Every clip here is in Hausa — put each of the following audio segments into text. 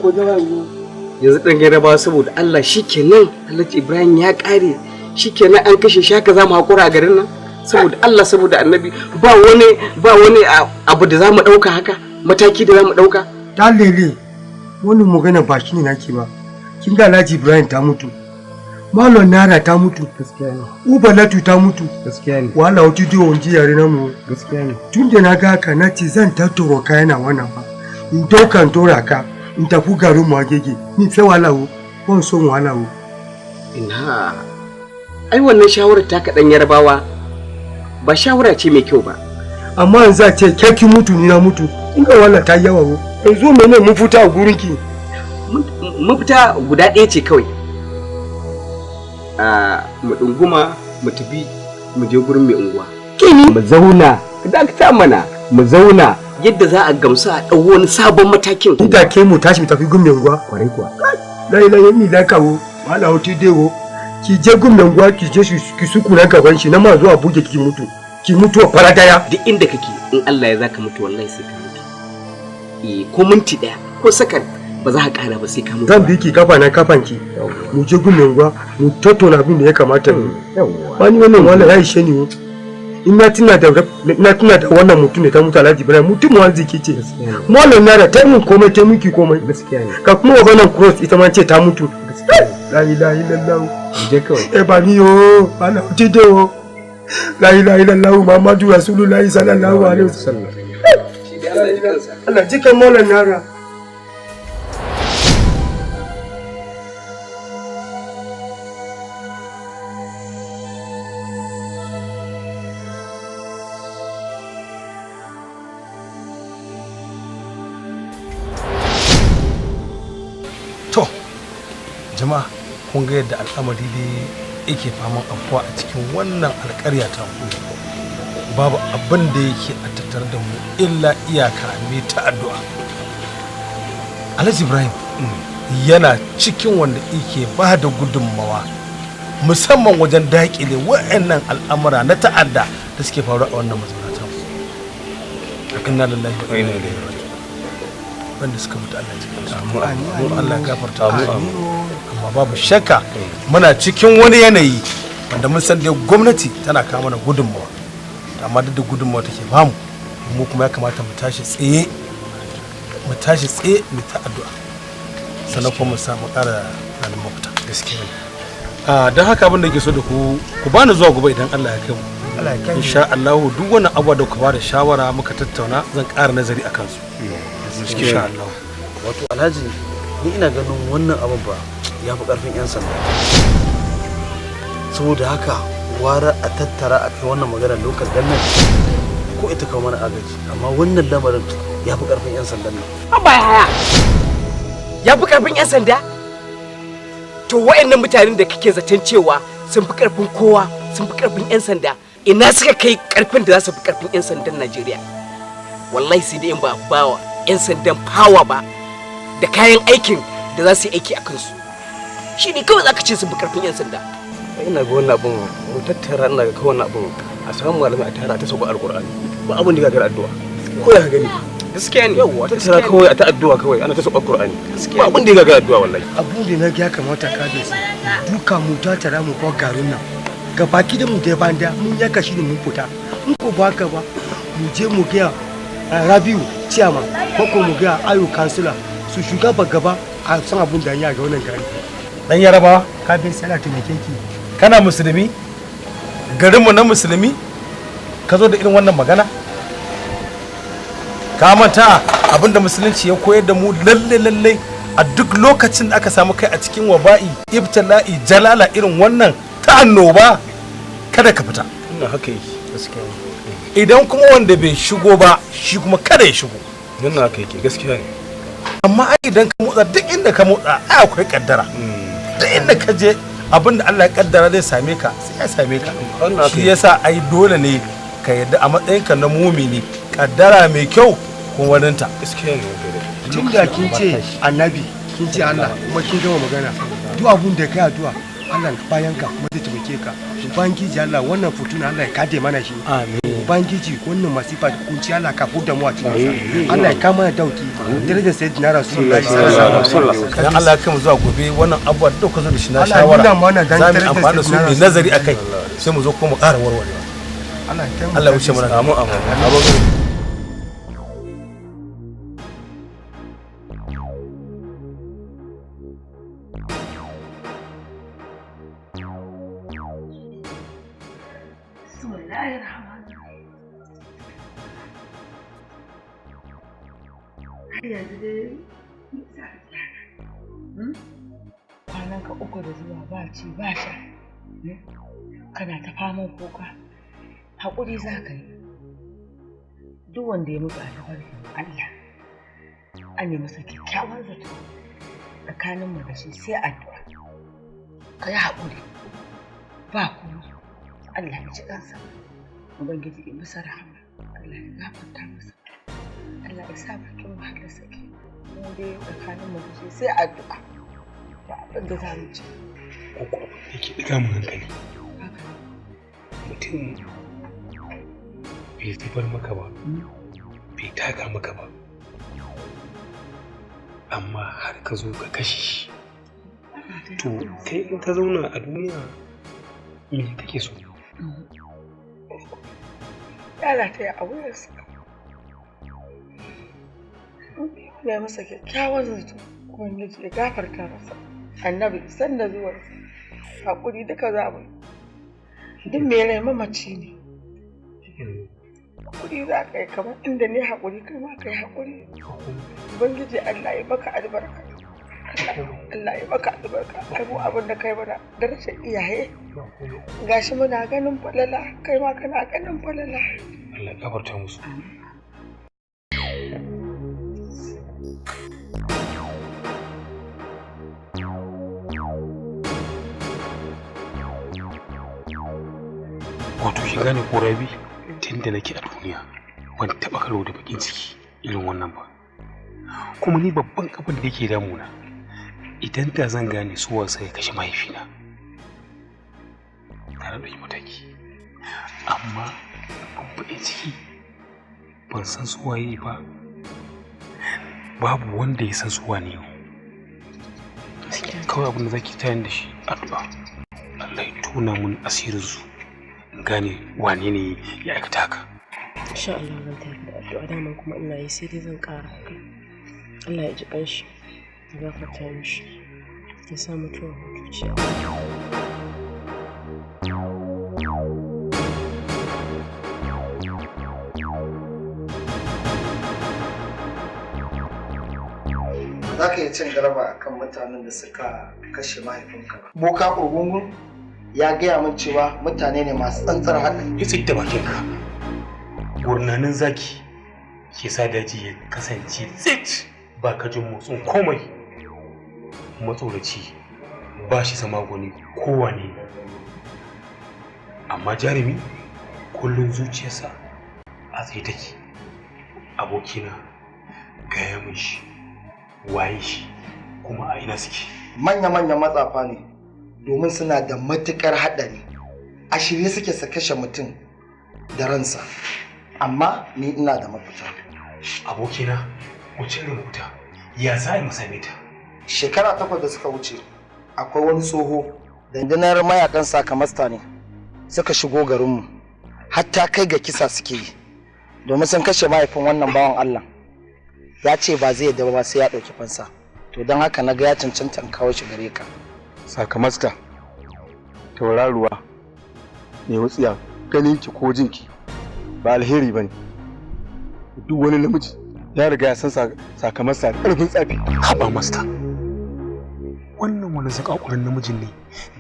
kọjá báyìí. Yanzu dan Yarbawa, saboda Allah, shikenan Alhaji Ibrahim ya kare, shikenan an kashe shi, haka za mu hakura a garin nan? Saboda Allah, saboda Annabi, ba wani abu da za mu dauka haka, mataki da za mu dauka? Dalele, wannan magana ba shi ne nake ba. Kin ga Alhaji Ibrahim ta mutu. Malon Nara ta mutu. Gaskiya ne. Ubalatu ta mutu. Gaskiya ne. Wahala wata diwon ji yare na mu. Gaskiya ne. Tun da na ga haka, na ce zan tattara kayana wannan ba. In dauka in dora ka in tafi garin mu Agege. Ni sai wahala wo. Ban son wahala wo. Ina, ai wannan shawarar ta kaɗan Yarbawa ba shawara ce mai kyau ba. Amma yanzu a ce ke ki mutu, ni na mutu. In ga wahala ta yawa wo. Yanzu mene mun fita a gurin ki? Mafita guda ɗaya ce kawai, a mu ɗunguma mu tafi, mu je gurin mai unguwa. Kini? Mu zauna, dakata mana, mu zauna yadda za a gamsu a ɗau wani sabon matakin. Ni da ke mu tashi mu tafi gun mai unguwa. Kwarai kuwa. Lai lai ni da kawo. Wahala wata dewo. Ki je gun mai unguwa, ki je ki sukuna gaban shi na ma zuwa buge ki mutu. Ki mutu a fara daya. Duk inda kake, in Allah ya zaka mutu, wallahi sai ka mutu. Eh, ko minti ɗaya ko sakan ba za ka ƙara ba, sai ka mutu. Zan bi ki kafa na kafan ki. Mu je gun mai unguwa mu tattauna abin da ya kamata mu. Wani wannan wahala ya ishe ni wo. In na tuna da wannan mutum ne ta mutu, Alhaji Ibrahim, mutum arziki ce. Mallam na da ta mun komai, ta miki komai. Gaskiya ne. Ka kuma wannan cross ita ma ce ta mutu. Gaskiya ne. La ilaha illallah. Mu je kawai. E ba ni yo, ana tide o. La ilaha illallah Muhammadu Rasulullahi sallallahu alaihi wasallam. Shi dai Allah ya ji kansa. Allah jikan Mallam Nara. To, jama'a, kun ga yadda al'amari dai yake faman afkuwa a cikin wannan alƙarya ta mu. Babu abin da yake a tattare da mu illa iyaka mai ta addu'a. Alhaji Ibrahim yana cikin wanda yake ba da gudunmawa musamman wajen daƙile wa'annan al'amura na ta'adda da suke faruwa a wannan mazauna ta mu. Inna lillahi wa inna ilaihi raji'un. Wanda suka mutu, Allah ya ji kansu, Allah ya gafarta musu. Amma babu shakka muna cikin wani yanayi wanda mun san dai gwamnati tana kawo mana gudunmawa, amma duk da gudunmawa take bamu, mu kuma ya kamata mu tashi tsaye, mu tashi tsaye mu ta addu'a, sannan kuma mu samu ƙara tunanin mafita. Gaskiya ne. A don haka abin da ke so da ku, ku bani zuwa gobe idan Allah ya kai mu. Allah ya kai mu. Insha Allah, duk wani abu da ku ba da shawara muka tattauna, zan ƙara nazari a kansu, insha Allah. Wato Alhaji, ni ina ganin wannan abin ba ya fi karfin 'yan sanda, saboda haka wara a tattara a kai wannan maganar local government ko ita kawo mana agaji, amma wannan lamarin ya fi karfin 'yan sandan nan. Ba haya ya fi karfin 'yan sanda. To, wa'annan mutanen da kake zaton cewa sun fi karfin kowa, sun fi karfin 'yan sanda, ina suka kai karfin da za su fi karfin 'yan sandan Najeriya? Wallahi sai dai in ba bawa 'yan sandan fawa ba da kayan aikin da za su yi aiki a kansu, shi ne kawai za ka ce sun fi karfin 'yan sanda. Ina ga wannan abun mu tattara, ina ga kawai wannan abun a samu malamai a tara ta sauka Alkur'ani, ba abun da gagara addu'a, ko ya ka gani? Gaskiya ne. Yawwa, tattara kawai a ta addu'a, kawai ana ta sauka Alkur'ani, ba abun da ya gagara addu'a wallahi. Abun da na ga ya kamata ka da su duka, mu tattara mu ko garin nan ga baki da mu da banda mun yaka shi ne mun fita. In ko ba haka ba, mu je mu ga Rabiu ciyama ko ko mu ga Ayo kansila su shugaba gaba a san abun da ya ga wannan gari. Dan Yarbawa. Ka bin sallah taimake ki. Kana musulmi, garinmu na musulmi, ka zo da irin wannan magana? Ka manta abinda musulunci ya koyar da mu? Lalle lalle a duk lokacin da aka samu kai a cikin waba'i, ibtila'i, jalala irin wannan ta annoba, kada ka fita. Wannan haka yake, gaskiya ne. Idan kuma wanda bai shigo ba, shi kuma kada ya shigo. Wannan haka yake, gaskiya ne. Amma ai idan ka motsa, duk inda ka motsa ai akwai kaddara. Duk inda ka je, abin da Allah ya kaddara zai same ka sai ya same ka. Wannan haka. Shi yasa ai dole ne ka yadda a matsayinka na mumini, kaddara mai kyau ko waninta. Gaskiya ne, ranka dai. Tun da kin ce Annabi, kin ce Allah, kuma kin gama magana, duk abun da kai addu'a, Allah bayan ka kuma zai taimake ka. Ubangiji Allah, wannan fituna Allah ya kade mana shi. Amin. Ubangiji, wannan masifa da kunci, Allah ka da mu a cikin sa. Allah ya kama da dauki darajar Sayyidina Rasulullahi sallallahu alaihi wasallam. Idan Allah ya kai mu zuwa gobe, wannan abubuwa da kuka zo da shi na Allah ya shawara, nuna mana dan za mu yi darajar amfani da su, Sayyidina mu yi nazari akai, sai mu zo ko mu ƙara warwarewa. Allah ya taimaka. Allah ya wuce mana. Amin, amin, amin. Bismillahirrahmanirrahim. Har yanzu dai me yasa kake haka? Hmm? Kwanan ka 3 da zuwa ba ci ba sha. Hmm? Kana ta faman kuka. Haƙuri za ka yi. Duk wanda ya mutu a tafarkin Allah, an yi masa kyakkyawan zato, tsakaninmu da shi sai addu'a. Ka yi haƙuri. Ba komai. Allah ya ji kansa. Ubangiji ya masa rahama. Allah ya gafarta masa. Allah ya sa bakin wahalar sake. Mu dai tsakanin mu da shi sai addu'a. Ba abin da za mu ce. Ko ko abin da yake ɗiga mun hankali, Haka ne. mutum bai zubar maka ba, bai taka maka ba, amma har ka zo ka kashe shi. To kai in ka zauna a duniya, me kake so? Ya rataya a wuyarsa. Muna masa kyakkyawan zato. Ubangiji ya gafarta masa. Annabi sanda zuwansa. Haƙuri duka za mu yi. Duk mai rai mamaci ne. Haƙuri za ka yi kamar inda ne haƙuri, kai ma ka yi haƙuri. Ubangiji Allah ya maka albarka. Allah ya maka albarka. Ai mu abin da kai mana darajar iyaye. Gashi muna ganin falala, kai ma kana ganin falala. Allah ya gafarta musu. Wato ki gane ko Rabi, tun da nake a duniya ban taɓa karo da bakin ciki irin wannan ba. Kuma ni babban abin da yake damuna, idan da zan gane su wasa ya kashe mahaifina, tare da mataki. Amma babban bakin ciki, ban san su waye ba, babu wanda ya san su wane ne. Kawai abin da zaki tayar da shi addu'a, Allah ya tona mun asirinsu, in gane wane ne ya aikata haka. Insha Allah zan tayar da addu'a, daman kuma ina yi, sai dai zan ƙara haka. Allah ya ji ƙanshi, ya gafarta mishi, ya sa mutuwa hutu ce. Za ka iya cin galaba a kan mutanen da suka kashe mahaifinka ba. Boka Urgungun ya gaya min cewa mutane ne masu tsantsar haɗari. Ya tsidda bakinka. Gurnanin zaki ke sa daji ya kasance tsit, ba ka jin motsin komai. Matsoraci ba shi zama gwani kowane ne. Amma jarumi kullum zuciyarsa a tsaye take. Abokina, gaya min shi, waye shi, kuma a ina suke? Manya-manyan matsafa ne domin suna da matuƙar haɗari. A shirye suke su kashe mutum da ransa. Amma ni ina da mafita. Abokina, wace irin mafita? Ya za a yi mu same ta? Shekara 8 da suka wuce, akwai wani tsoho, dandanar mayakan sakamasta ne suka shigo garinmu. Hatta kai ga kisa suke yi. Domin sun kashe mahaifin wannan bawan Allah. Ya ce ba zai yarda ba sai ya ɗauki fansa. To don haka na ga ya cancanta in kawo shi gare ka. Sakamasta, tauraruwa mai wutsiya, ganinki ko jinki ba alheri ba ne. Duk wani namiji ya riga ya san sakamasta da ƙarfin tsafi. Haba masta, wannan wani zakakurin namijin ne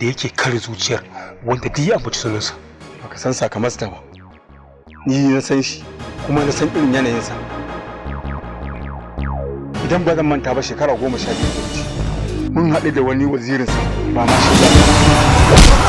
da yake kare zuciyar wanda duk ya ambaci sunansa? Baka san sakamasta ba. Ni na san shi kuma na san irin yanayinsa. Idan ba zan manta ba, shekara 12 da wuce, mun haɗu da wani wazirinsa, ba ma shi ba.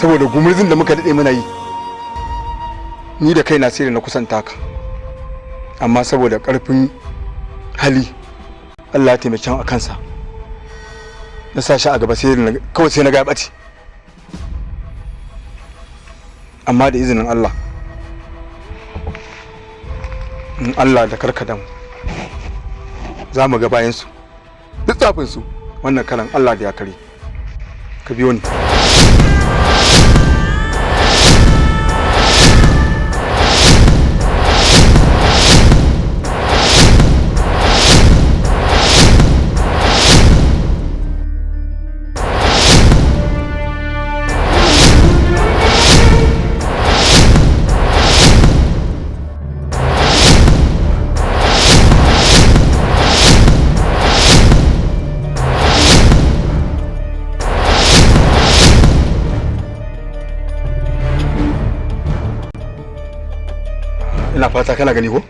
Saboda gumurzin da muka daɗe muna yi, ni da kaina sai da na kusanta ka, amma saboda ƙarfin hali Allah ya taimake a kansa, na sa shi a gaba, sai kawai sai na ga ya ɓace. Amma da izinin Allah, in Allah da karkadan za mu ga bayansu duk tsafinsu wannan karan. Allah da ya kare ka biyo ni. Ina fata kana gani ko?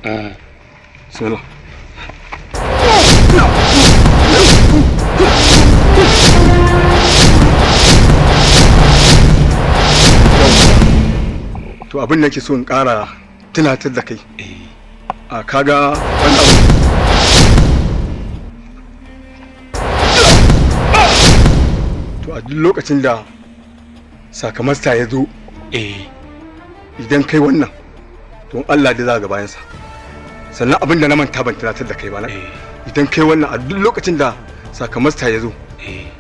Bismillah. To, abin da nake so in ƙara tunatar da kai, a kaga wani abu, to a duk lokacin da sakamasta ya zo, idan kai wannan, to Allah da za ga bayansa. Sannan abin da na manta ban tunatar da kai ba, idan kai wannan, a duk lokacin da sakamasta ya zo,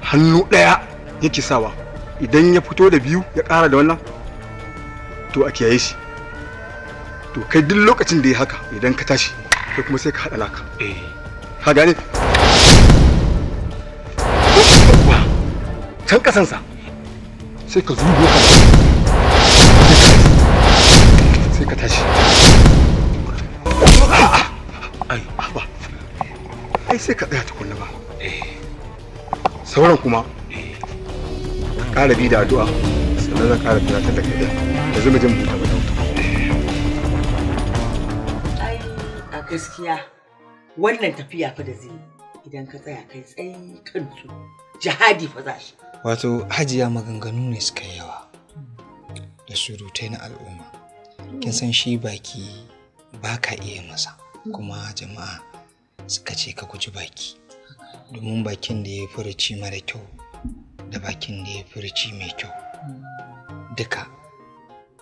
hannu ɗaya yake sawa. Idan ya fito da biyu ya ƙara da wannan, to a kiyaye shi. To, kai duk lokacin da ya haka, idan ka tashi kai kuma sai ka haɗa naka, ka gane? Can kasansa sai ka zubo ka, sai ka tashi. Ai ba, ai sai ka tsaya tukunna ba. Sauran kuma ka ƙara bi da addu'a, sannan zan ƙara tunatar da kai ɗin. Yanzu mu je mu huta, mu dawo. Ai a gaskiya wannan tafiya fa da zai yi, idan ka tsaya kai tsayi kansu, jihadi fa za shi. Wato Hajiya, maganganu ne suka yi yawa da surutai na al'umma. Kin san shi baki ba ka iya masa, kuma jama'a suka ce ka guji baki. Domin bakin da ya furuci mara kyau da bakin da ya furuci mai kyau, duka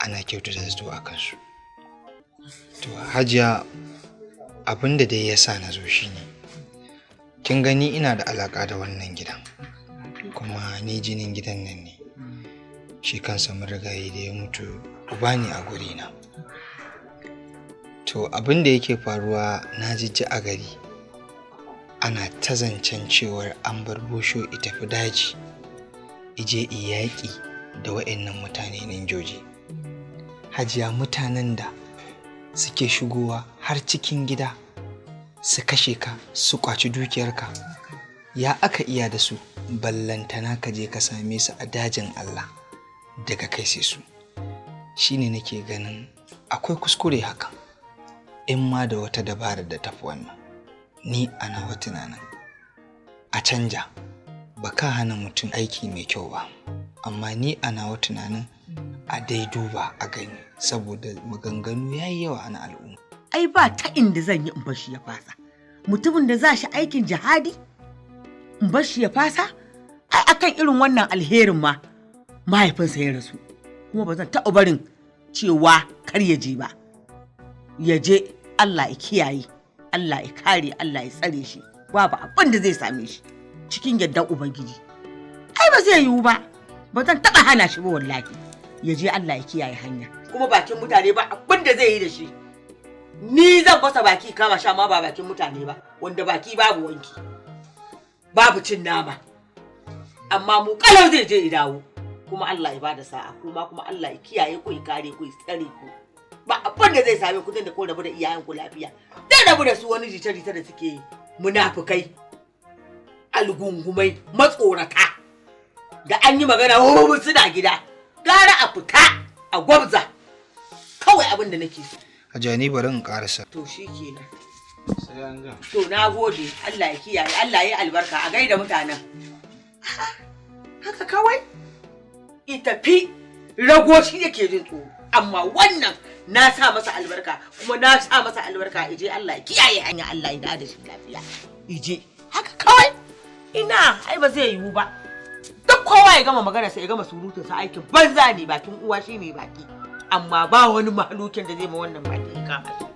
ana kyautata zato a kansu. To Hajiya, abin da dai ya sa na zo shi ne, kin gani ina da alaƙa da wannan gidan. Kuma ni jinin gidan nan ne. Shi kansa marigayi da ya mutu uba ne a gurina. To, abin da yake faruwa, na jijji a gari ana ta zancen cewar an bar Busho i tafi daji ije i yaƙi da wa'annan mutane ninjoji. Hajiya, mutanen da suke shigowa har cikin gida su kashe ka, su kwaci dukiyarka, ya aka iya da su? Ballantana ka je ka same su a dajin Allah, daga kai sai su. Shine nake ganin akwai kuskure haka. In ma da wata dabarar da tafi wannan, ni a nawa tunanin a canja. Ba ka hana mutum aiki mai kyau ba, amma ni a nawa tunanin a dai duba a gani, saboda maganganu ya yi yawa na al'umma. Ai ba ta inda zan yi in bar shi ya fasa. Mutumin da za shi aikin jihadi, in bar shi ya fasa? Ai akan irin wannan alherin ma mahaifinsa ya rasu. Kuma ba zan taɓa barin cewa kar ya je ba. Ya je, Allah ya kiyaye, Allah ya kare, Allah ya tsare shi. Babu abin da zai same shi cikin yardar Ubangiji. Ai ba zai yiwu ba, ba zan taɓa hana shi ba wallahi. Ya je, Allah ya kiyaye hanya. Kuma bakin mutane ba abin da zai yi da shi. Ni zan fasa baki kama sha ma, ba bakin mutane ba, wanda baki babu wanki, babu cin nama. Amma mu kalau zai je ya dawo. Kuma Allah ya bada sa'a, kuma Allah ya kiyaye ku, ya kare ku, ya tsare ku. Ba abin da zai same ku da ko rabu da iyayen ku lafiya. Dan rabu da su wani jita-jita da suke yi, munafukai, algungumai, matsorata. Da an yi magana suna gida. Gara a fita a gwabza. Kawai abin da nake so. Hajiya, ni bari in karasa. To shi kenan. To na gode, Allah ya kiyaye, Allah ya yi albarka, a gaida mutanen. Haka kawai. I tafi. Rago shi yake jin tsoro, amma wannan na sa masa albarka, kuma na sa masa albarka. Ije, Allah ya kiyaye hanya, Allah ya da shi lafiya. Ije haka kawai, ina ai ba zai yiwu ba. Duk kowa ya gama magana, sai ya gama surutun sa, aikin banza ne. Bakin uwa shine baki, amma ba wani mahalukin da zai ma wannan baki ya kama shi.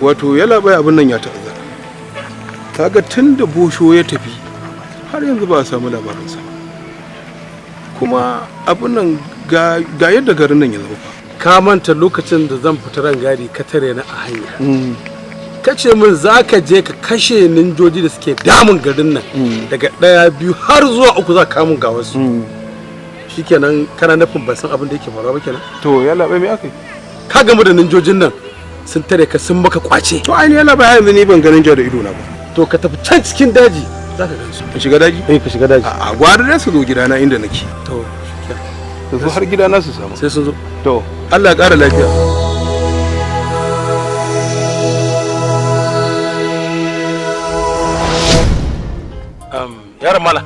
Wato yala bai, abin nan ya ta'azzara. Kaga tun da Bosho ya tafi har yanzu ba a samu labarinsa ba. Kuma abin nan ga yadda garin nan ya zama fa. Ka manta lokacin da zan fita rangadi, ka tare ni a hanya, ka ce min za ka je ka kashe ninjoji da suke damun garin nan, daga ɗaya, biyu har zuwa uku, za ka kamun ga wasu. Shikenan, kana nufin ban san abin da yake faruwa ba kenan? To yalla bai, me aka yi? Ka gamu da ninjojin nan, sun tare ka, sun maka kwace. To ai ni yalla bai, yanzu ni ban ganin da ido na ba. To ka tafi can cikin daji, za ka gansu. In shiga daji? Eh, ka shiga daji. A gwada dai su zo gidana inda nake. To. Su zo har gidana su samu. Sai sun zo. To Allah ya ƙara lafiya. Yaron mala,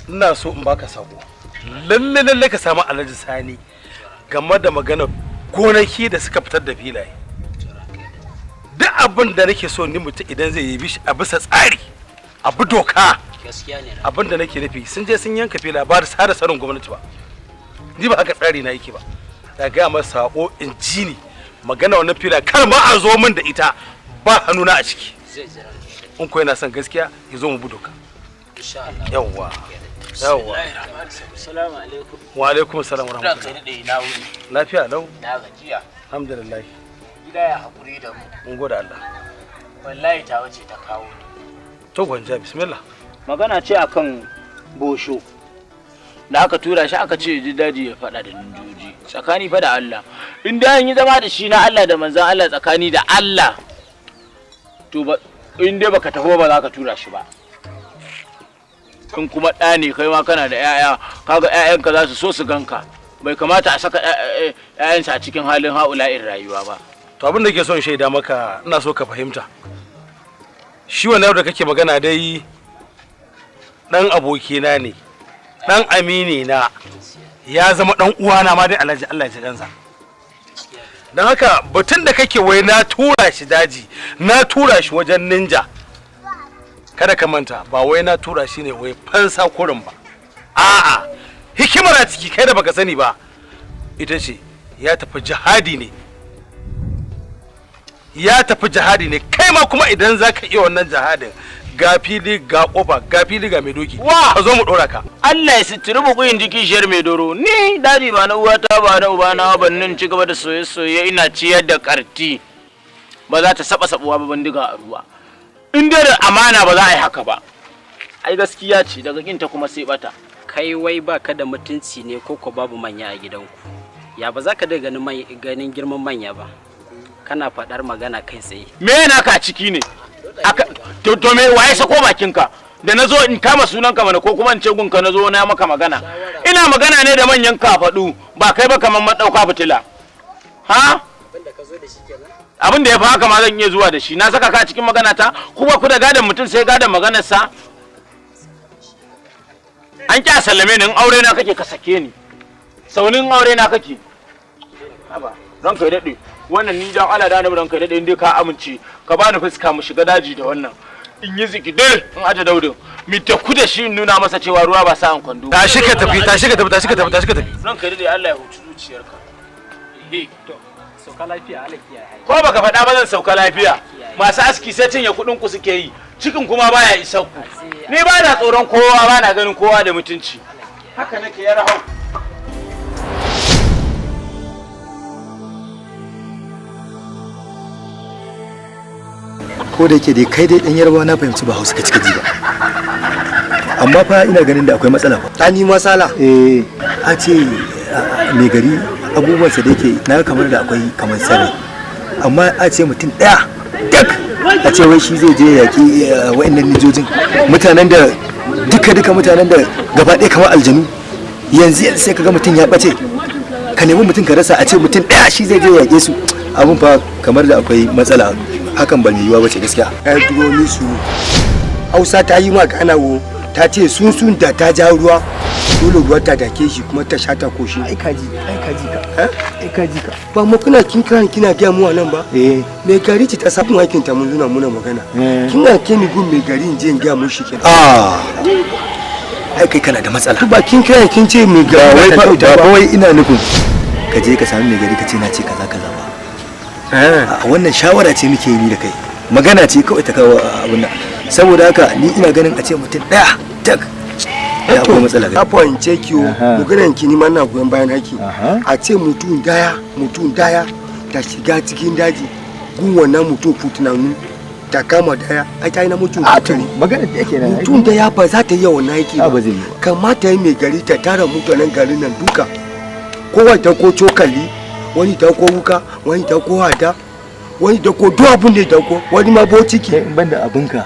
ina so in baka sako. Lalle lalle ka samu Alhaji Sani game da maganar gonaki da suka fitar da filaye. Duk abin da nake so ni mutum idan zai yi bishi a bisa tsari, a bi doka. Abin da nake nufi, sun je sun yanka fila ba da sada sanin gwamnati ba. Ni ba haka tsari na yake ba. Da gaya masa sako in ji ni magana wannan fila, kar ma a zo min da ita, ba hannuna a ciki. In ko yana son gaskiya, ya zo mu bi doka. Yawwa, yawwa. Assalamu alaikum. Wa alaikum assalam wa rahmatullahi. Lafiya lau. Na gajiya. Alhamdulillah. Gida ya hakuri da mu. Mun gode Allah. Wallahi ta wace ta kawo ni. To gwanja, bismillah. Magana ce akan Bosho. Da aka tura shi, aka ce ji daji ya faɗa da ninjoji. Tsakani fa da Allah. In da an yi zama da shi na Allah da manzon Allah, tsakani da Allah. To ba in dai baka tafi ba za ka tura shi ba. In kuma ɗa ne kai ma kana da 'ya'ya, kaga 'ya'yanka za su so su ganka. Bai kamata a saka 'ya'yansa a cikin halin ha'ula'in rayuwa ba. To abin da ke son shaida maka, ina so ka fahimta, shi wannan da kake magana dai dan abokina ne, dan amini na, ya zama dan uwana ma dai. Alhaji, Allah ya ji kansa. Don haka batun da kake wai na tura shi daji, na tura shi wajen ninja, kada ka manta ba wai na tura shi ne wai fansa kurin ba. A'a, hikimar a ciki, kai da baka sani ba, ita ce ya tafi jihadi ne, ya tafi jihadi ne. Kai ma kuma idan za ka iya wannan jihadin, ga fili ga kofa, ga fili ga mai doki, ka zo mu dora ka. Allah ya sitiri bukuyin jiki shiyar mai doro. Ni daji ba na uwata ba na ubana bannin ci gaba da soye-soye, ina ciyar da karti ba za ta saba sabuwa ba, bindiga a ruwa. In dai da amana ba za a yi haka ba. Ai gaskiya ce, daga kinta kuma sai bata. Kai wai baka da mutunci ne ko ko babu manya a gidanku? Ya ba za ka da ganin girman manya ba? Kana faɗar magana kai tsaye. Me yana ka ciki ne? To me waye sako bakinka? Da na zo in kama sunanka mana, ko kuma in ce gunka na zo na maka magana. Ina magana ne da manyan kafaɗu, ba kai ba kamar maɗauka fitila. Ha? Abin da ya fi haka ma zan iya zuwa da shi. Na saka ka a cikin magana ta, kuma ku da gadon mutum sai gadon maganarsa. An kya sallame ni, in aure na kake ka sake ni. Saunin aure na kake. Haba, ranka ya daɗe. Wannan ni dan Allah da annabi, ranka ya daɗe, in dai ka amince ka bani fuska mu shiga daji da wannan. In yi zikidil in aje Daudin. Mi ta ku da shi, in nuna masa cewa ruwa ba sa'an kwando. Tashi ka tafi, tashi ka tafi, tashi ka tafi, tashi ka tafi. Ranka ya daɗe, Allah ya huci zuciyarka. To sauka lafiya, Allah kiyaye. Ko baka faɗa ba zan sauka lafiya. Masu aski sai cinye kuɗin ku suke yi. Cikin kuma baya isar ku. Ni ba na tsoron kowa, ba na ganin kowa da mutunci. Haka nake yar hau. Ko da yake dai kai dai dan Yarbawa, na fahimci ba Hausa ka cika ji ba, amma fa ina ganin da akwai matsala fa. Tani matsala? Eh, a ce mai gari abubuwansa da yake na kamar da akwai kamar sani, amma a ce mutum daya dak a ce wai shi zai je yaki wa'annan nijojin, mutanen da duka duka, mutanen da gaba ɗaya kamar aljanu, yanzu yanzu sai kaga mutum ya ɓace, ka nemi mutum ka rasa, a ce mutum ɗaya shi zai je yaƙe su, abun fa kamar da akwai matsala. Hakan ba mai yiwuwa bace gaskiya. Ai duro ni su Hausa ta yi magana wo, ta ce sunsun da ta ja ruwa dole ruwa ta dake shi kuma ta sha ta koshi. Ai kaji, ai kaji ka, ai kaji ka. Ba mu kuna kin kiran kina gaya mu nan ba? Eh. Mai gari ce ta sabon aikin ta, mun zuna muna magana. Kin ga ke ni gun mai gari in je in gaya mun shi kenan. Ah, ai kai kana da matsala. Ba kin kiran kin ce mai gari ba wai ta kyauta ba wai ina nufin ka je ka sami mai gari ka ce na ce kaza kaza ba. A wannan shawara ce muke yi ni da kai, magana ce kawai ta kawo abun nan. Saboda haka ni ina ganin a ce mutum daya tak ya akwai matsala. Na fahimce ki o, maganan ki ni ma na goyon bayan haki. A ce mutum daya, mutum daya ta shiga cikin daji gun wannan mutum fitinannu ta kama daya, ai ta yi na mutum fitini. Magana da yake nan. Mutum daya ba za ta iya wannan aiki ba zai yi ba. Kamata yi mai gari ta tara mutanen garin nan duka. Kowa ta ko cokali, wani ta ko wuka, wani ta ko hada, wani ta ko duk abun da ya ko, wani ma bo ciki. In banda abinka.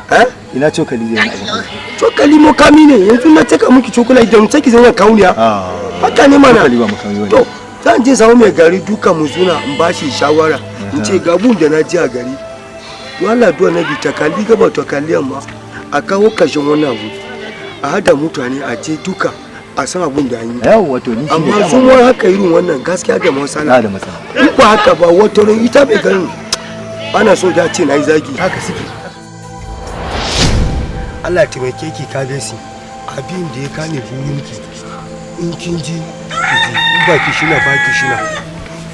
Ina cokali zai yi abinka. Cokali mukami ne, yanzu na cika miki cokali idan sai ki zama kauniya. Haka ne mana. Cokali ba mukami bane. To, zan je samu mai gari duka mu zuna in ba shi shawara. In ce ga abun da na ji a gari. Wala duwa na bi ta kalli gaba ta kalli yamma, a kawo kashin wannan abu. A hada mutane a je duka a san abun da an yi. Yawwa, to ni shine Amma dama. sun wani haka irin wannan gaskiya da matsala. Da matsala. In ba haka ba, wata ran ita mai garin ana so da ce na yi zagi. Haka suke. Allah taimake ki kabesi, abin da ya kame burinki in kin ji ki ji, in ba ki shina ba ki shina.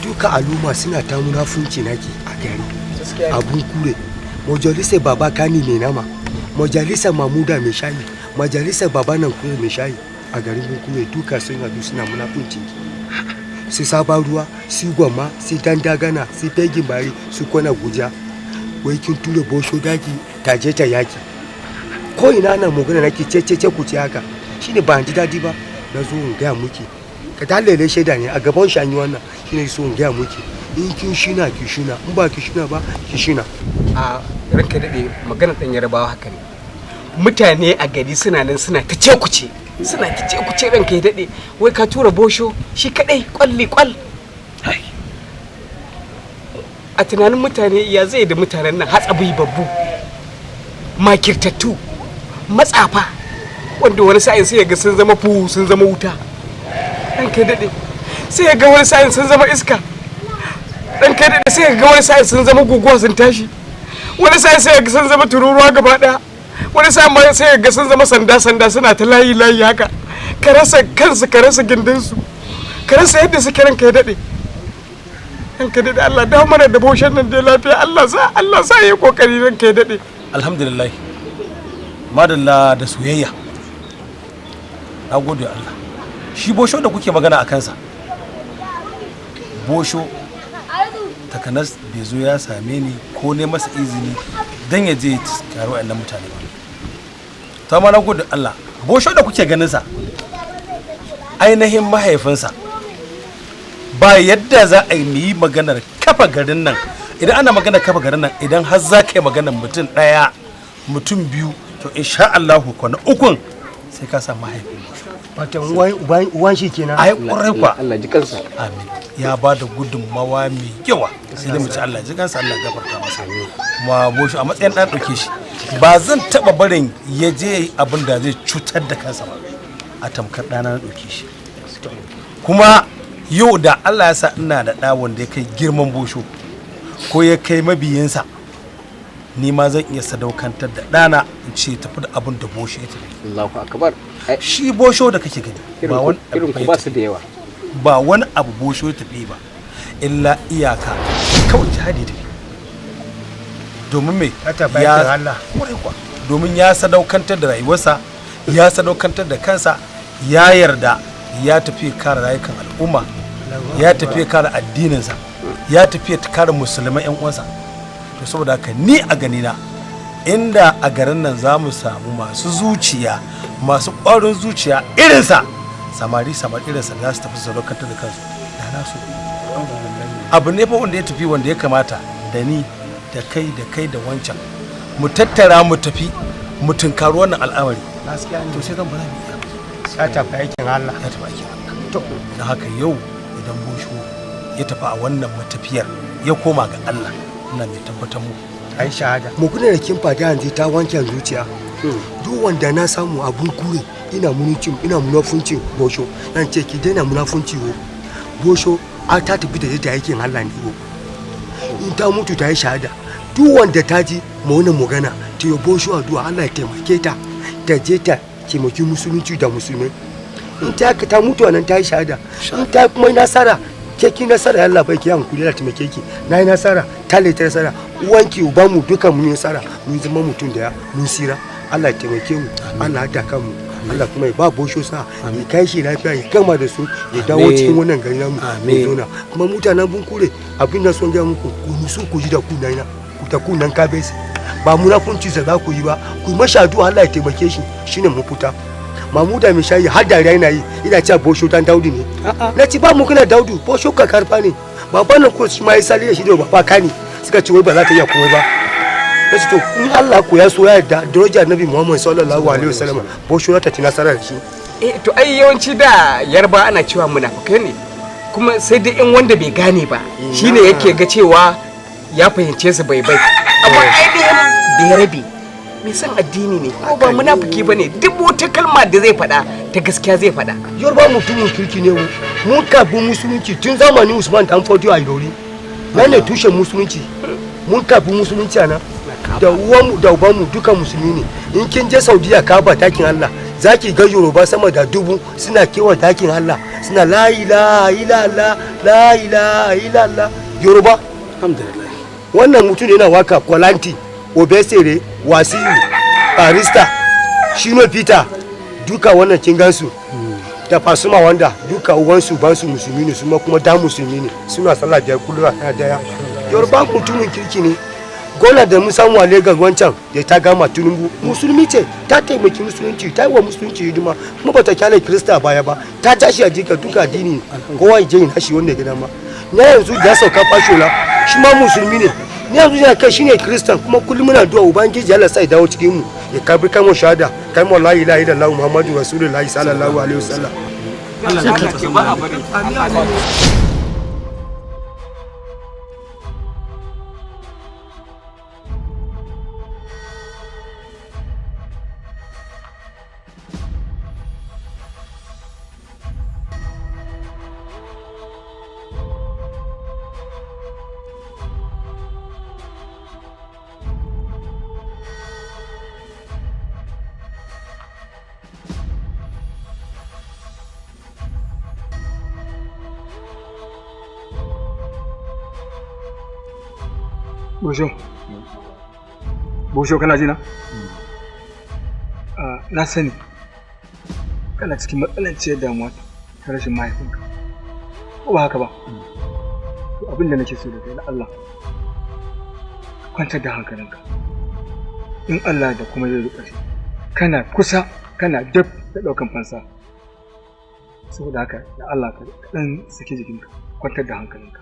Duka al'umma suna ta munafunci naki a gari. Abun kure majalisar Baba Kani mai nama, majalisar Mamuda mai shayi, majalisar Baba nan kure mai shayi a garin Bunkure, duka sun hadu suna munafunci ki. Su Sabon Ruwa, su Gwamma, su Dandagana, su Fegin Bari, su Kwana Guja, wai kin tura Bosho daki ta je ta yaki. Ko ina ana magana nake ce ce ce ku ce haka shine ba ji dadi ba. Na zo in gaya muki ka dalilin shaida ne a gaban shi an yi wannan, shine so in gaya muki in kin shina ki shina, in ba ki shina ba ki shina. A ranka daɗe, magana ɗan Yarbawa haka ne. Mutane a gari suna nan suna ta ce kuce, suna ta ce kuce, ranka ya daɗe, wai ka tura Bosho shi kaɗai kwalli kwal. A tunanin mutane ya zai da mutanen nan hatsabi babbu makirtattu matsafa, wanda wani sa'in sai ya ga sun zama fu sun zama wuta, ranka ya daɗe, sai ya ga wani sa'in sun zama iska, ranka ya daɗe, sai ya ga wani sa'in sun zama guguwa sun tashi, wani sa'in sai ya ga sun zama tururuwa gaba ɗaya, wani sa'in ma sai ya ga sun zama sanda sanda suna ta layi layi haka, ka rasa kansu, ka rasa gindinsu, ka rasa yadda suke. Ranka ya daɗe, ranka ya daɗe, Allah dawo mana da Boshen nan dai lafiya. Allah sa, Allah sa ya yi kokari, ranka ya daɗe. Alhamdulillah, madalla da soyayya, na gode Allah. Shi Bosho da kuke magana a kansa, Bosho takanas bai zo ya same ni ko ne masa izini don ya je ya tare wa'annan mutane ba. To amma na gode Allah, Bosho da kuke ganin sa, ainihin mahaifinsa ba yadda za a yi maganar kafa garin nan. Idan ana maganar kafa garin nan, idan har za ka yi maganar mutum ɗaya, mutum biyu, to insha Allahu kwana ukun sai ka sa mahaifin. Wato uwan shi kenan. Ai ƙwarai kwa. Allah ji kansa. Amin. Ya ba da gudunmawa mai yawa, sai dai mu ci Allah ji kansa, Allah gafarta masa. Kuma Bosho a matsayin ɗan ɗauke shi, ba zan taɓa barin ya je abin da zai cutar da kansa ba. A tamkar ɗana na ɗauke shi. Kuma yau da Allah ya sa ina da ɗa wanda ya kai girman Bosho ko ya kai mabiyinsa, ni ma zan iya sadaukantar da ɗana in ce tafi da abin da Bosho ya tafi. Allahu akbar. Shi Bosho da kake gani ba wani irin ku ba su da yawa. Ba wani abu Bosho ya tafi ba illa iyaka kawai jihadi ya tafi. Domin me? Ya Allah. Domin ya sadaukantar da rayuwarsa, ya sadaukantar da kansa, ya yarda ya tafi kare rayukan al'umma, ya tafi kare addininsa, ya tafi kare musulman 'yan uwansa. To saboda haka ni a ganina, inda a garin nan za mu samu masu zuciya, masu ƙwarin zuciya irinsa, samari samari irinsa za su tafi sadaukantar da kansu, da na so abu ne fa wanda ya tafi, wanda ya kamata da ni da kai da kai da wancan mu tattara mu tafi mu tunkari wannan al'amari. To sai zan ba za mu iya. Ya tafi aikin Allah. Ya tafi aikin Allah. To don haka yau idan Bosho ya tafi a wannan matafiyar ya koma ga Allah, ina mai tabbatar muku Ai shahada. Mu kuna da kin fada yanzu ta wanke zuciya. Duk wanda na samu abun kure ina mununcin ina munafuncin Bosho. Zan ce ki daina munafunci wo. Bosho a ta tafi da ta aikin Allah ne wo. In ta mutu ta yi shahada. Duk wanda ta ji ma wannan magana ta yi Bosho addu'a Allah ya taimake ta. Ta je ta taimaki musulunci da musulmai. In ta ta mutu nan ta yi shahada. In ta kuma nasara ke ki nasara Allah bai ki hankuli Allah taimake ki. Na yi nasara ta le ta nasara uwanki ubanmu duka mun yi nasara mun zama mutum da mun sira. Allah ya taimake mu, Allah ya hada mu, Allah kuma ya ba Bosho sa ya kai shi lafiya ya gama da su ya dawo cikin wannan gari namu mu zauna. Kuma mutanen Bunkure abin da son gaya muku ku nusu ku ji da kunan na ku ta kunan kabesi ba munafunci sa za ku yi ba, ku yi masa addu'a Allah ya taimake shi shine mu fita. Mamuda mai shayi har dariya yana yi ina cewa Bosho dan Daudu ne. Na ci ba mu kana Daudu Bosho ka karfa ne. Baban nan ko shi ma ya sale da shi da baba kani suka ce wai ba za ta iya komai ba. Na ce to in Allah ko ya so ya yarda daraja Annabi Muhammad sallallahu alaihi wasallam Bosho za ta ci nasara da shi. Eh to ai yawanci da Yarba ana cewa munafukai ne kuma sai dai in wanda bai gane ba shine yake ga cewa ya fahimce su bai bai amma ainihin bai rabe mai son addini ne ko ba munafiki bane, duk wata kalma da zai faɗa ta gaskiya zai faɗa. Yoruba mutumin kirki ne mu mun karbi musulunci tun zamanin Usman Dan Fodio a Ilori nan ne tushen musulunci, mun karbi musulunci a nan da uwanmu da ubanmu duka musulmi ne. In kin je Saudiya Kaaba takin Allah zaki ga Yoruba sama da 1000 suna kewa takin Allah suna la ilaha illallah la ilaha illallah Yoruba. Alhamdulillah. Wannan mutum yana waka Kolanti, Obesere, Wasiu, Barista, Shino Peter duka wannan kin gansu da Pasuma wanda duka uwansu bansu musulmi ne su ma kuma da musulmi ne suna sallah 5 kullum a daya. Yoruba mutumin kirki ne. Gona da mun samu a Lagos wancan da ta gama Tinubu musulmi ce ta taimaki musulunci ta yi wa musulunci hidima kuma bata kyale Kirista baya ba ta tashi a jika duka addini kowa ya je yin hashi wanda ya gida ma. Na yanzu da ya sauka Fashola shi ma musulmi ne. Ni yanzu yana kai shine Kiristan kuma kullum muna addu'a Ubangiji Allah sa ya dawo cikin mu ya karbi kalmar shahada kalmar la ilaha illallah Muhammadu Rasulullahi sallallahu alaihi wasallam. Allah ke ba a bari. Bosho. Bosho kana jina? Na sani kana cikin matsananciyar damuwa ta rashin mahaifinka. Ko ba haka ba? To abin da nake so da kai na Allah kwantar da hankalinka. In Allah da kuma zai zo ƙarshe. Kana kusa kana dab da ɗaukan fansa. Saboda haka da Allah ka ɗan saki jikinka kwantar da hankalinka.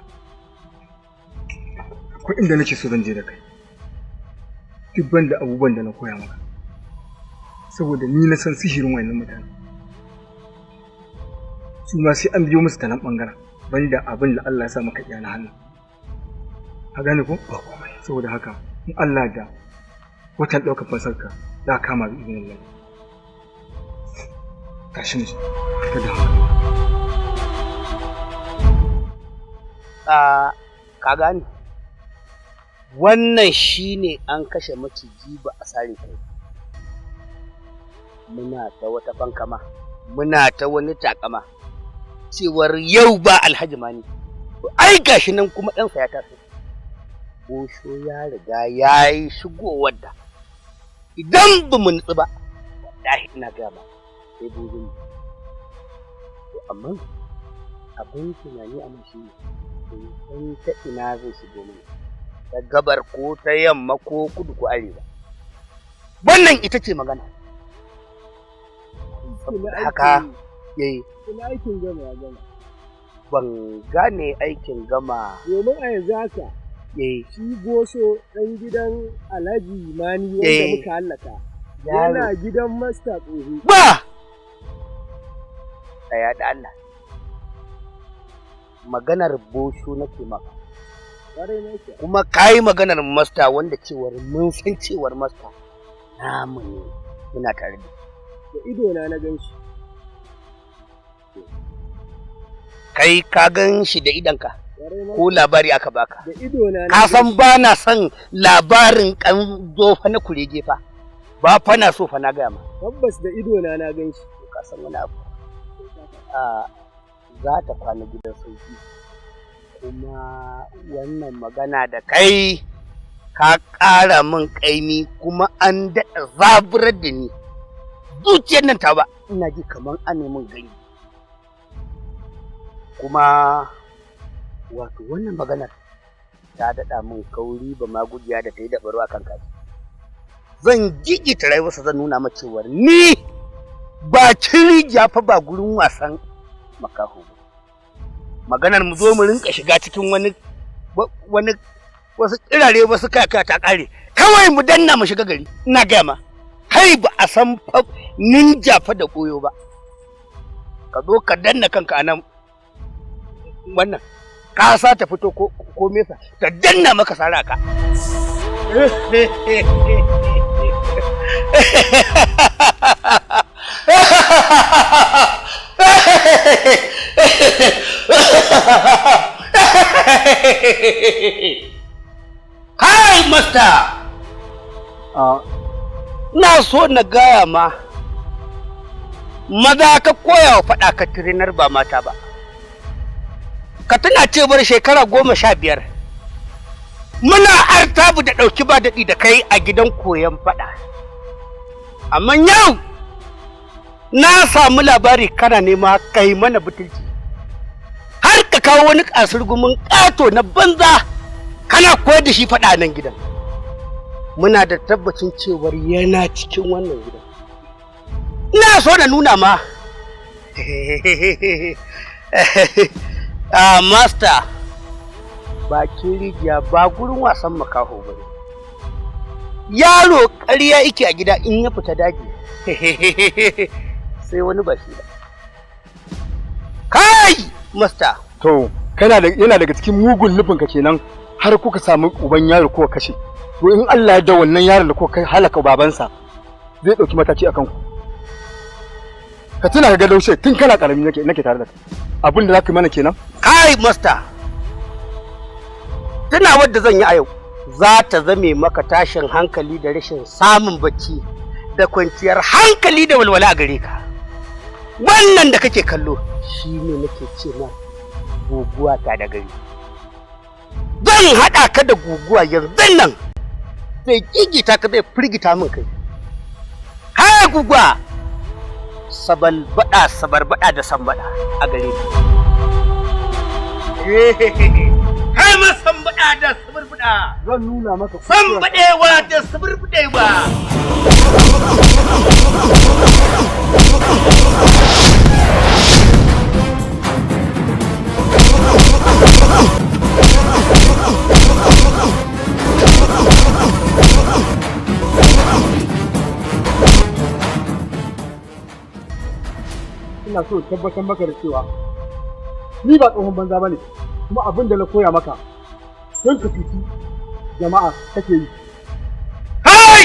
Akwai inda nake so zan je da kai duk banda abubuwan da na koya maka saboda ni na san sihirin wayannan mutane su ma sai an biyo musu ta nan bangaren banda abin da Allah ya sa maka iya na hannu ka gane ko ba komai. Saboda haka in Allah da watan ɗaukar fansarka za ka kama bi izinin Allah. Tashi mu ka da hankali. Ka gane wannan shine an kashe maciji ba a sare kai. Muna ta wata fankama, muna ta wani takama cewar yau ba Alhaji Mani. Ai gashi nan kuma ɗansa ya taso. Bosho ya riga ya yi shigowar da idan ba mu nutsu ba wallahi ina gaya ma sai bozon. To amma abin tunani a nan shine san ta ina zai shigo mana, ta gabar ko ta yamma ko kudu ko arewa. Wannan ita ce magana. Saboda haka yayi ina aikin gama ya gama. Ban gane aikin gama. Domin a yanzu haka shi Bosho ɗan gidan Alhaji Mani wanda muka hallaka yana gidan Masta Tsoho. Ba! Tsaya da Allah. Maganar Bosho nake maka. Kuma ka yi maganar masta wanda cewar mun san cewar masta namu ne, muna tare da Da ido na na gan shi. Kai ka gan shi da idonka ko labari aka baka? Da ido na. Ka san ba na son labarin kan zo fa na kurege fa, ba fa na so fa, na gaya ma. Tabbas da ido na na gan shi. Ka san wani abu, a za ta kwana gidan sauki. Kuma wannan magana da kai ka ƙara min ƙaimi, kuma an daɗa zaburar da ni. Zuciyar nan ta ba ina ji kamar an min gani. Kuma wato wannan maganar ta daɗa min kauri, ba ma gujiya da ta yi daɓaro a kan kaji. Zan gigita rayuwarsa, zan nuna ma cewar ni ba rijiya fa ba gurin wasan makaho ba. Maganar mu zo mu rinka shiga cikin wani wani wasu kirare, wasu kaka, ta kare. Kawai mu danna mu shiga gari. Ina gaya ma, kai ba a san fa ninja fa da koyo ba. Ka zo ka danna kanka anan, wannan ka sa ta fito ko mesa ta danna maka sara ka. Kai master, na so na gaya ma, maza ka koya wa faɗa ka tirinar, ba mata ba. Ka tuna cewar shekara 15 muna artabu da ɗauki ba daɗi da kai a gidan koyon faɗa, amma yau na samu labari kana nema kai mana butulci, har ka kawo wani kasurgumin ƙato na banza kana koyar da shi faɗa nan gidan. Muna da tabbacin cewar yana cikin wannan gidan. Ina so na nuna ma, master, bakin rijiya ba gurin wasan makaho ba ne. Yaro ƙarya yake a gida, in ya fita daji sai wani ba shi ba. Kai master. To kana da yana daga cikin mugun nufinka kenan, har kuka samu uban yaro ko kashe. To in Allah ya da, wannan yaron da kuka halaka babansa zai dauki mataki akan ku. Ka tuna ka ga Daushe, tun kana karami nake tare da kai. Abin da zaka yi mana kenan? Kai master, tuna wadda zan yi a yau za ta zame maka tashin hankali da rashin samun bacci da kwanciyar hankali da walwala a gare ka. Wannan da kake kallo shi ne nake ce ma guguwa ta da gari. Zan haɗa ka da guguwa yanzu nan, zai gigita ka, zai firgita min kai. Kai guguwa, sabalbaɗa sabarbaɗa da sambaɗa a gare ka. Kai ma sambaɗa da sabarbaɗa. Zan nuna maka. Sambaɗewa da sabarbaɗewa. Ina so in tabbatar maka da cewa ni ba tsohon banza bane, kuma abin da na koya maka don ka cuci jama'a kake yi. Kai!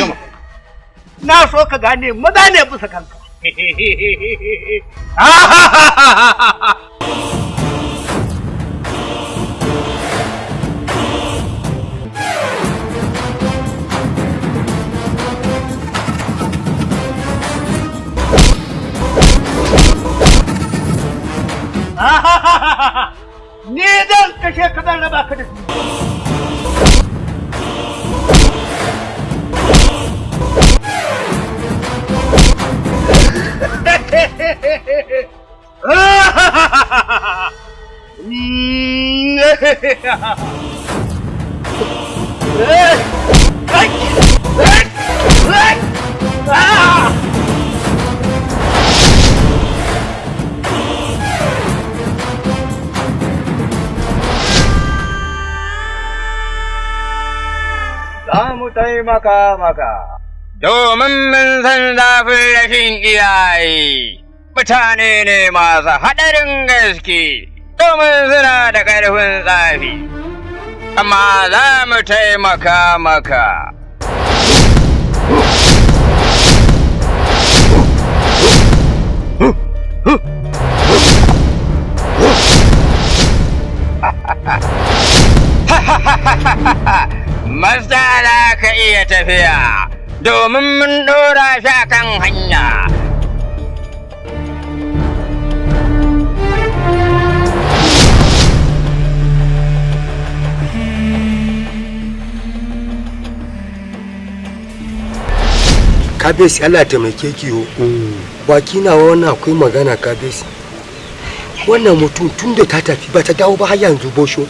Na so ka gane maza ne bisa kanka. Ni zan kashe ka, zan raba ka da su. Za mu taimaka maka. Domin mun san zafin rashin iyaye, mutane ne masu haɗarin gaske, domin suna da ƙarfin tsafi. Amma za mu taimaka maka. Maza za ka iya tafiya, domin mun ɗora shi a kan hanya. Kabesi, Allah taimake ki yo. Baki na wannan akwai magana, kabesi. Wannan mutum tun da ta tafi ba ta dawo ba har yanzu. Bosho,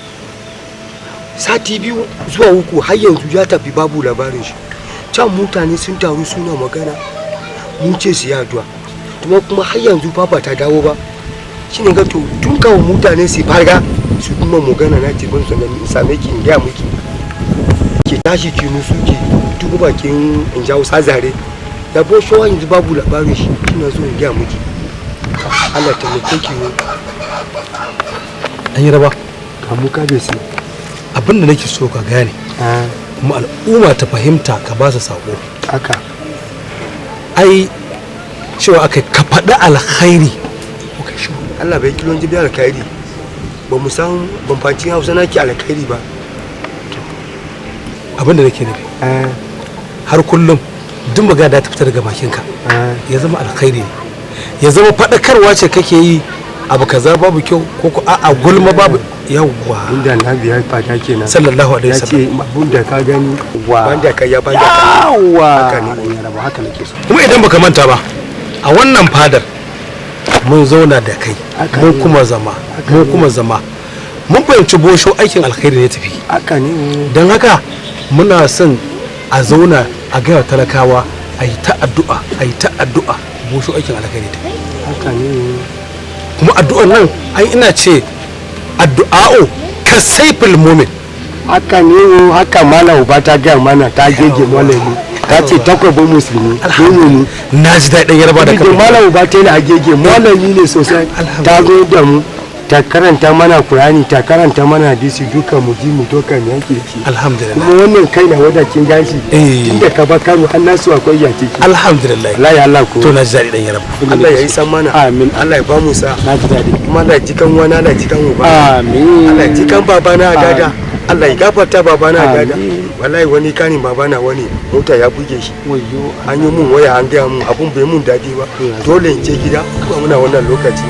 sati 2 zuwa 3, har yanzu ya tafi babu labarin shi. Can mutane sun taru suna magana, mun ce su yi addu'a, kuma har yanzu ba ta dawo ba. Shine ga to, tun kawo mutane su farga su kuma magana, na ce ban son same ki in gaya miki ki tashi ki nusu ki duba bakin in jawo sazare da Bosho, yanzu babu labarin shi. Kina so in gaya miki. Allah taimake ki ne. An yi raba. Kamu kabesi. Abin da nake so ka gane kuma al'umma ta fahimta, ka ba su sako. Haka. Ai cewa aka ka faɗi alkhairi. Allah bai kilon jibi alkhairi ba, mu san ban fanci Hausa nake alkhairi ba. Abin da nake nufi, har kullum duk magana da ta fita daga bakinka ya zama alkhairi ne, ya zama faɗakarwa ce kake yi, abu kaza babu kyau, ko ko a'a gulma babu yawwa. Inda Annabi ya fada kenan. Sallallahu alaihi wasallam. Ya ce abun da ka gani banda kai ya banda kai. Yawwa. Haka ne. Haka nake so. Kuma idan baka manta ba, a wannan fadar mun zauna da kai, mun kuma zama mun fahimci Bosho aikin alkhairi ne tafi. Haka ne. Don haka muna son a zauna a gaya talakawa a yi ta addu'a, a yi ta addu'a, Bosho aikin alkhairi tafi. Haka ne. Kuma addu'ar nan, ai ina ce addu'a'u ka saifil mumin. Haka ne, haka Malam Uba ta gaya mana, ta gege malami ta ce takwabin musulmi alhamdulillah. Na ji daɗin yarba da kafa Malam Uba ta yana agege, malami ne sosai. Ta zo da mu ta karanta mana Qur'ani, ta karanta mana hadisi, duka mu ji mu doka mu yanke shi. Alhamdulillah. Kuma wannan kai na wada kin gashi tunda ka ba Kano har nasu akwai ya ciki. Alhamdulillah. Wallahi Allah ko. To, na ji daɗi dan yarba. Allah ya yi san mana. Amin. Allah ya ba mu sa. Na ji daɗi. Kuma Allah ya ji kan wani, Allah ya ji kan uba. Amin. Allah ya ji kan babana a dada. Allah ya gafarta babana a dada. Wallahi wani kanin babana, wani mota ya buge shi. An yi mun waya an gaya mun, abun bai mun daɗi ba. Dole in je gida kuma muna wannan lokaci.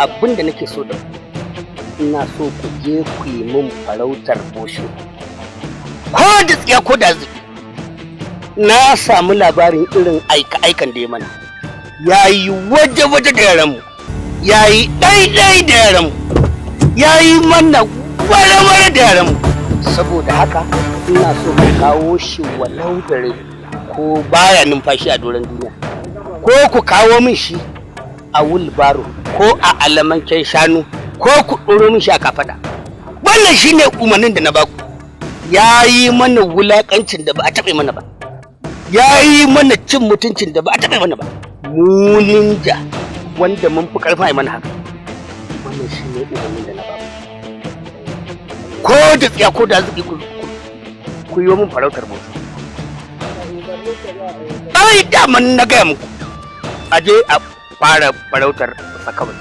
Abin da nake so da ina so ku je ku yi min farautar Bosho, ko da tsiya ko da zubi. Na samu labarin irin aika-aikan da ya mana. Ya yi waje-waje da yaranmu, ya yi ɗai-ɗai da yaranmu, ya yi mana ware-ware da yaranmu. Saboda haka ina so ku kawo shi, walau da rai ko baya numfashi a doron duniya, ko ku kawo min shi a wulbaro, ko a alamanken shanu, ko ku ɗoro min shi a kafaɗa. Wannan shine umarnin da na baku. Ya yi mana wulaƙancin da ba a taɓa mana ba, ya yi mana cin mutuncin da ba a taɓa mana ba, mu ninja wanda mun fi ƙarfin a yi mana haka. Wannan shine umarnin da na baku. Ko da tsiya ko da arziki, ku yi min farautar bauta. Ai daman na gaya muku, a je a fara farautar sa kawai.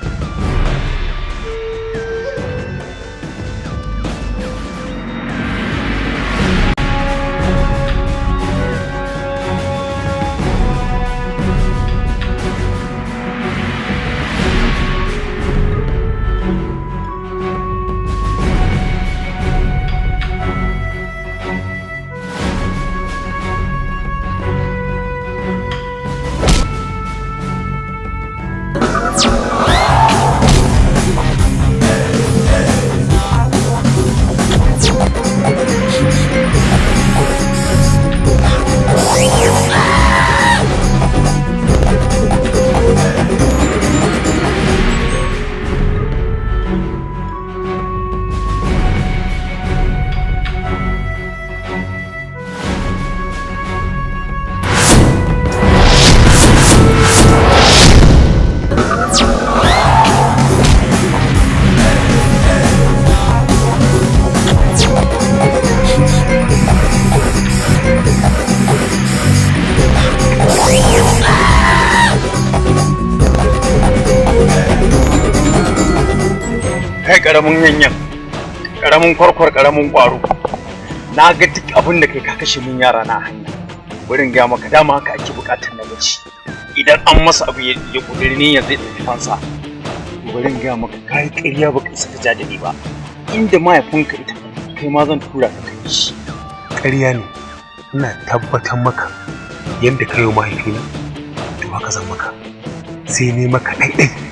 Karamin yanyan, karamin kwarkwar, karamin kwaro. Na ga duk abin da kai ka kashe min yara na hanya. Bari in gaya maka, dama haka ake bukatar namiji. Idan an masa abu ya kudiri ne zai ɗauki fansa. Bari in gaya maka, kai ƙarya baka isa ka ja da ni ba. Inda mahaifinka ita kai ma zan tura ka kai shi. Ƙarya ne, ina tabbatar maka yadda ka yi wa mahaifina, to haka zan maka. Sai ne maka ɗaiɗai.